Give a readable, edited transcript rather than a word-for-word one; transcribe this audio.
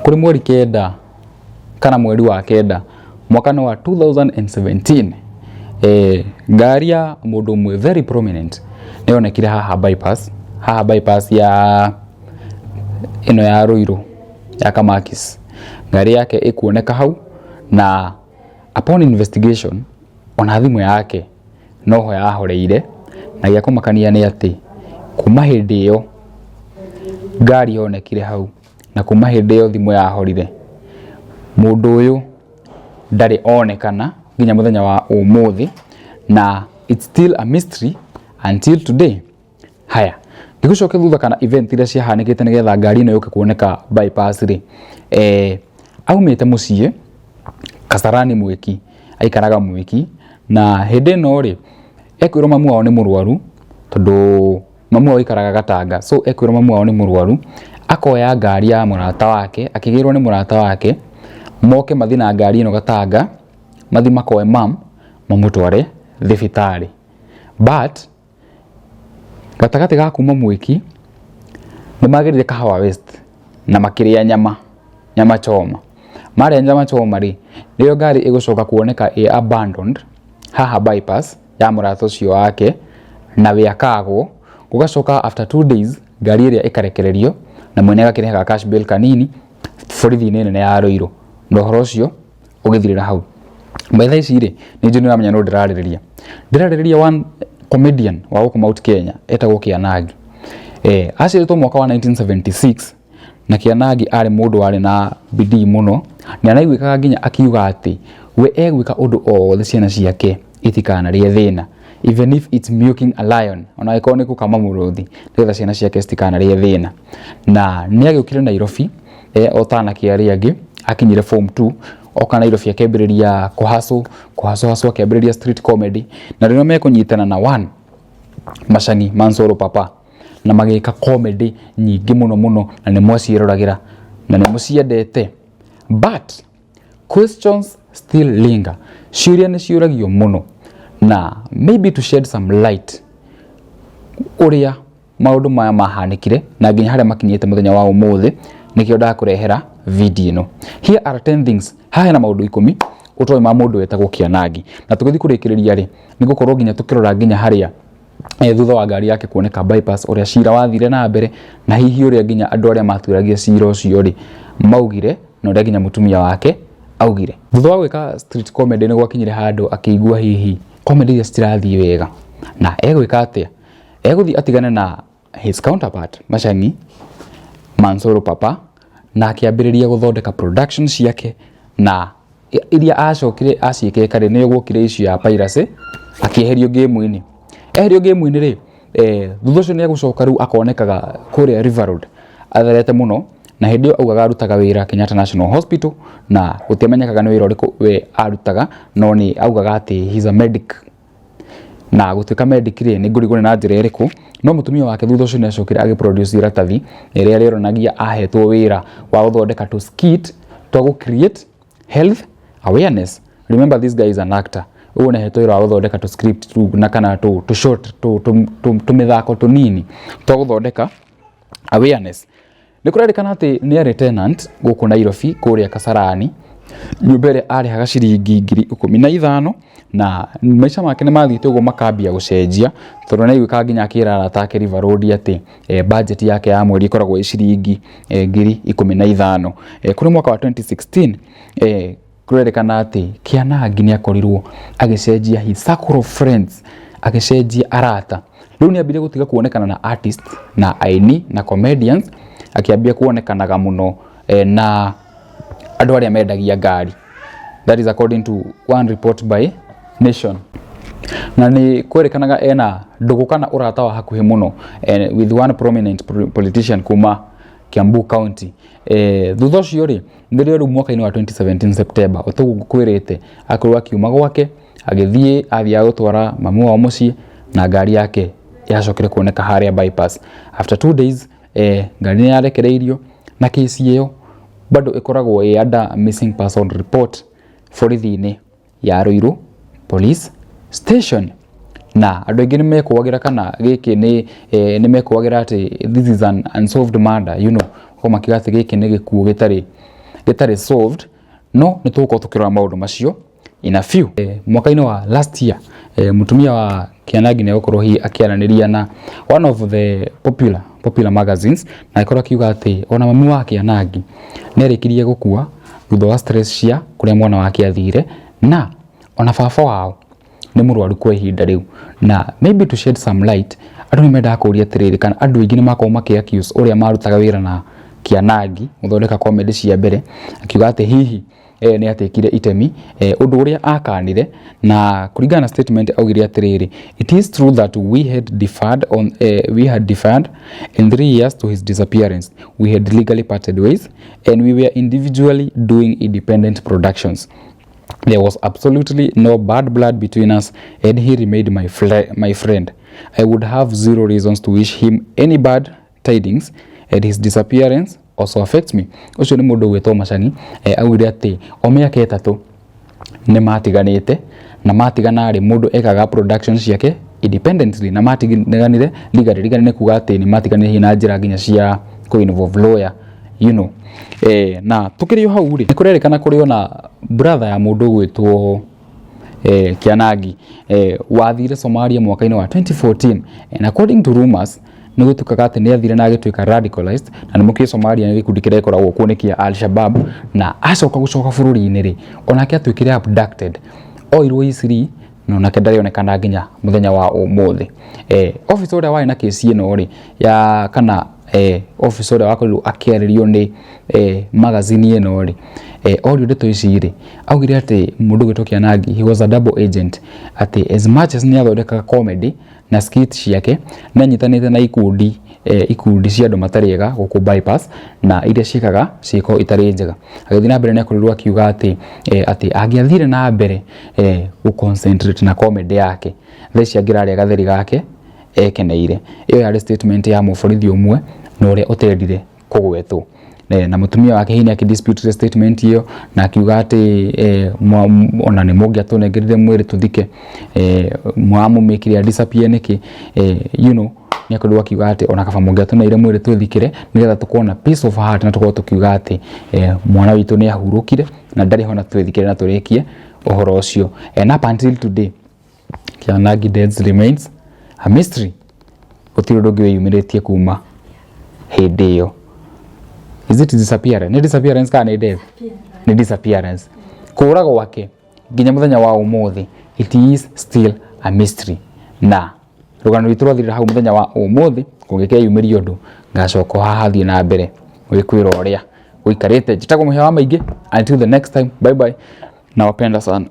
Kũrĩ mweri 9 kana mweri wa 9 mwaka nĩ wa 2017, ngari ya mũndũ ũmwe very prominent nĩ yonekire haha bypass, haha bypass ya ĩno ya Ruiru ya Kamakis. Ngari yake ĩkuoneka hau, na upon investigation ona thimũ yake noho yahoreire. Na gĩa kũmakania nĩ atĩ kuma hĩndĩ ĩyo ngari yonekire hau na kuma hĩndĩ ĩyo thimũ yahorire, mũndũ ũyũ ndarĩ onekana nginya mũthenya wa ũmũthĩ, na it's still a mystery until today. Haya, ngĩgũcokia thutha kana event iria ciahanĩkĩte nĩgetha ngari ĩno yũke kuoneka bypass rĩ, aumĩte mũciĩ Kasarani Mwiki, aikaraga Mwiki, na hĩndĩ ĩno rĩ ekwĩrwo mamu wao nĩ mũrwaru, tondũ mamu wao aikaraga Gatanga. So ekwĩrwo mamu wao nĩ mũrwaru, akoya ngari ya mũrata wake, akĩgĩrwo nĩ mũrata wake moke mathiĩ na ngari ĩno Gatanga, mathiĩ makoe mam mamũtware thibitarĩ. But gatagatĩ ga kuma Mwiki nĩ magerire Kahawa West na makĩrĩa nyama, nyama choma. Marĩa nyama choma rĩ, nĩrĩo ngari ĩgũcoka kuoneka ĩ abandoned haha bypass ya mũrata ũcio wake, na we akagwo. Gũgacoka after 2 days ngari ĩrĩa ĩkarekererio na mwene agakĩrĩhaga cash bail kanini borithi-inĩ nene ya Ruiru, na ũhoro ũcio ũgĩthirĩra hau. By thaa ici rĩ, nĩ njũĩ nĩ ũramenya nũ ndĩrarĩrĩria. Ndĩrarĩrĩria one comedian wa gũkũ Mount Kenya etagwo Kĩanangi. Aciarĩtwo mwaka wa 1976, na Kĩanangi arĩ mũndũ warĩ na bidii mũno. Nĩ anaiguĩkaga nginya akiuga atĩ we egwĩka ũndũ o wothe ciana ciake itikanarĩe thĩna, even if it's milking a lion, ona angĩkorwo nĩ gũkama mũrũthi, nĩgetha ciana ciake citikanarĩe thĩna. Na nĩ agĩũkire Nairobi, o ta anake arĩa angĩ, akinyire form 2, oka Nairobi akĩambĩrĩria kũhustle, kũhustle hustle, akĩambĩrĩria street comedy, na rĩrĩa mekũnyitana na one Macani Mansoro Papa na magĩka comedy nyingĩ mũno mũno, na nĩ mwaciĩroragĩra na nĩ mũciendete. But questions still linger, ciũria nĩ ciũragio mũno, na maybe to shed some light ũrĩa maũndũ maya mahanĩkire na nginya harĩa makinyĩte mũthenya wa ũmũthĩ, nĩkĩo ndakũrehera video ĩno. Here are 10 things, haha hena maũndũ 10 ũtoĩ ma mũndũ wetagwo Kĩanangi. Na tũgĩthiĩ kũrĩkĩrĩria rĩ, nĩ gũkorwo nginya tũkĩrora nginya harĩa thutha wa ngari yake kuoneka bypass, ũrĩa cira wathire na mbere, na hihi ũrĩa nginya andũ arĩa matuĩragia cira ũcio rĩ maugire, na ũrĩa nginya mũtumia wake augire. Thutha wa gwĩka street comedy, nĩ gwakinyire handũ akĩigua hihi comedy iria citirathiĩ wega, na egwĩka atĩa? Egũthiĩ atigane na his counterpart Macani Mansoro Papa, na akĩambĩrĩria gũthondeka production ciake, na iria acokire aciĩkĩre karĩ nĩyo gwokire issue ya piracy, akĩeherio game-inĩ. Eherio game-inĩ rĩ, thutha ũcio nĩ egũcoka rĩu akonekaga kũrĩa River Road atherete mũno, na hĩndĩ ĩyo augaga arutaga wĩra Kenyatta National Hospital, na gũtiamenyekaga nĩ wĩra ũrĩkũ we arutaga, no nĩ augaga atĩ he's a medic. Na gũtuĩka medic rĩ, nĩ ngũrigwo nĩ na njĩra ĩrĩkũ. No mũtumia wake thutha ũcio nĩ acokire agĩproduce iratathi rĩrĩa rĩonanagia ahetwo wĩra wa gũthondeka tũ skit twa gũ create health awareness. Remember, this guy is an actor. Ũguo nĩ ahetwo wĩra wa gũthondeka tũ script tu na kana tũ short tũ tũ tũmĩthako tũnini twa gũthondeka awareness. Nĩ kũrerĩkana atĩ nĩ arĩ tenant gũkũ Nairobi kũrĩa Kasarani, nyũmba ĩrĩa arĩhaga ciringi 15,000. Na maica make nĩ mathiĩte ũguo makambia gũcenjia, tondũ nĩ aiguĩkaga nginya akĩra arata ake River Road atĩ budget yake ya mweri ĩkoragwo ĩ ciringi 15,000. Kũrĩ mwaka wa 2016, kũrerĩkana atĩ Kĩanangi nĩ akorirwo agĩcenjia his circle of friends, agĩcenjia arata. Rĩu nĩ ambire gũtiga kuonekana na artist na aini na comedians, akĩambia kuonekanaga mũno na andũ arĩa mendagia ngari. That is according to one report by Nation. Na nĩ kwerĩkanaga ena ndũgũ kana ũrata wa hakuhĩ mũno with one prominent politician kuma Kiambu County. Thutha ũcio rĩ, nĩrĩo rĩu mwaka-inĩ wa 2017 September, ũtoguo ngũkwĩrĩte, akorirwo akiuma gwake agĩthiĩ, athiaga gũtwara mamu wao mũciĩ, na ngari yake yacokire kuoneka harĩa bypass. After 2 days ngari nĩ yarekereirio, na kesi ĩyo bado ĩkoragwo ĩ under missing person report borithi-inĩ ya Ruiru Police Station. Na andũ aingĩ nĩ mekũagĩra kana gĩkĩ nĩ nĩ mekũagĩra atĩ this is an unsolved murder, ko makiuga atĩ gĩkĩ nĩ gĩkuũ gĩtarĩ Gĩtarĩ solved, no nĩ tũgũkorwo tũkĩrora maũndũ macio in a few. Mwaka-inĩ wa last year, mũtumia wa Kĩanangi nĩ egũkorwo hihi akĩaranĩria na one of the popular magazines, na agĩkorwo akiuga atĩ ona mami wa Kĩanangi nĩ arĩkirie gũkua thutha wa stress cia kũrĩa mwana wake athire, na ona baba wao nĩ mũrwaru kwa ihinda rĩu. Na maybe to shed some light, andũ nĩ mendaga kũria atĩrĩrĩ, kana andũ aingĩ nĩ makorwo makĩ accuse ũrĩa marutaga wĩra na Kĩanangi gũthondeka comedy cia mbere, akiuga atĩ hihi nĩ atekire itemi, ũndũ ũrĩa akanire. Na kũringana na statement augire atĩrĩrĩ, "It is true that we had differed in 3 years to his disappearance. We had legally parted ways and we were individually doing independent productions. There was absolutely no bad blood between us and he remained my friend. I would have zero reasons to wish him any bad tidings and his disappearance also affects me." Ũcio nĩ mũndũ ũgwĩtwo Macani. Augire atĩ o mĩaka 3 nĩ matiganĩte, na matigana rĩ, mũndũ ekaga production ciake independently, na matiganire legally. Legally nĩ kuga atĩ nĩ matiganire hihi na njĩra nginya cia kũ involve lawyer. Na tukĩrĩ o hau rĩ, nĩ kũrerĩkana kũrĩ ona brother ya mũndũ ũgwĩtwo Kĩanangi wathire Somalia mwaka-inĩ wa 2014, and according to rumors nĩ gũtuĩkaga atĩ nĩ athire na agĩtuĩka radicalized. Na nĩ mũkĩũĩ Somalia nĩ gĩkundi kĩrĩa gĩkoragwo kuo nĩ kĩa Al-Shabaab. Na acoka gũcoka bũrũri-inĩ rĩ, onake atuĩkire abducted, oirwo Isiri, na onake ndarĩonekana nginya mũthenya wa ũmũthĩ. Officer ũrĩa warĩ na kesi ĩno rĩ, ya kana officer ũrĩa wakorirwo akĩarĩrio nĩ magazine ĩno rĩ, orio ndeto ici rĩ, augire atĩ mũndũ ũgwĩtwo Kĩanangi, he was a double agent, atĩ as much as nĩ athondekaga comedy na skit ciake, nĩ anyitanĩte na ikundi cia andũ matarĩ ega gũkũ bypass, na iria ciĩkaga ciĩko itarĩ njega. Agĩthiĩ na mbere nĩ akorirwo akiuga atĩ angĩathire na mbere gũ concentrate na comedy yake, thaa ici angĩrarĩa gatheri gake ekeneire. Ĩyo yarĩ statement ya mũborithi ũmwe na ũrĩa ũtendire kũgwetwo. Na mũtumia wake hihi nĩ akĩ statement ĩyo na akiuga atĩ ona nĩ mũngĩatũnengerire mwĩrĩ tũthike, mwamũmĩkire disappear nĩkĩ? Nĩ akorirwo akiuga atĩ ona kaba mũngĩatũneire mwĩrĩ twĩthikĩre, nĩgetha tũkorwo na peace of heart na tũkorwo tũkiuga atĩ mwana witũ nĩ ahurũkire na ndarĩ ho, na twĩthikĩre na tũrĩkie ũhoro ũcio. And up until today, Kĩanangi death remains a mystery. Gũtirĩ ũndũ ũngĩ wĩyumĩrĩtie kuma hĩndĩ ĩyo. Is it disappearance? Nĩ disappearance kana nĩ death? Nĩ disappearance. Kũra gwake nginya mũthenya wa ũmũthĩ, it is still a mystery. Na rũgano rwitũ rwathirĩra hau mũthenya wa ũmũthĩ. Kũngĩkeyumĩria ũndũ, ngacoka haha thiĩ na mbere gwĩkwĩra ũrĩa gũikarĩte. Njĩtagwo Mũhĩa wa Maingĩ. Until the next time, bye bye, nawapenda sana.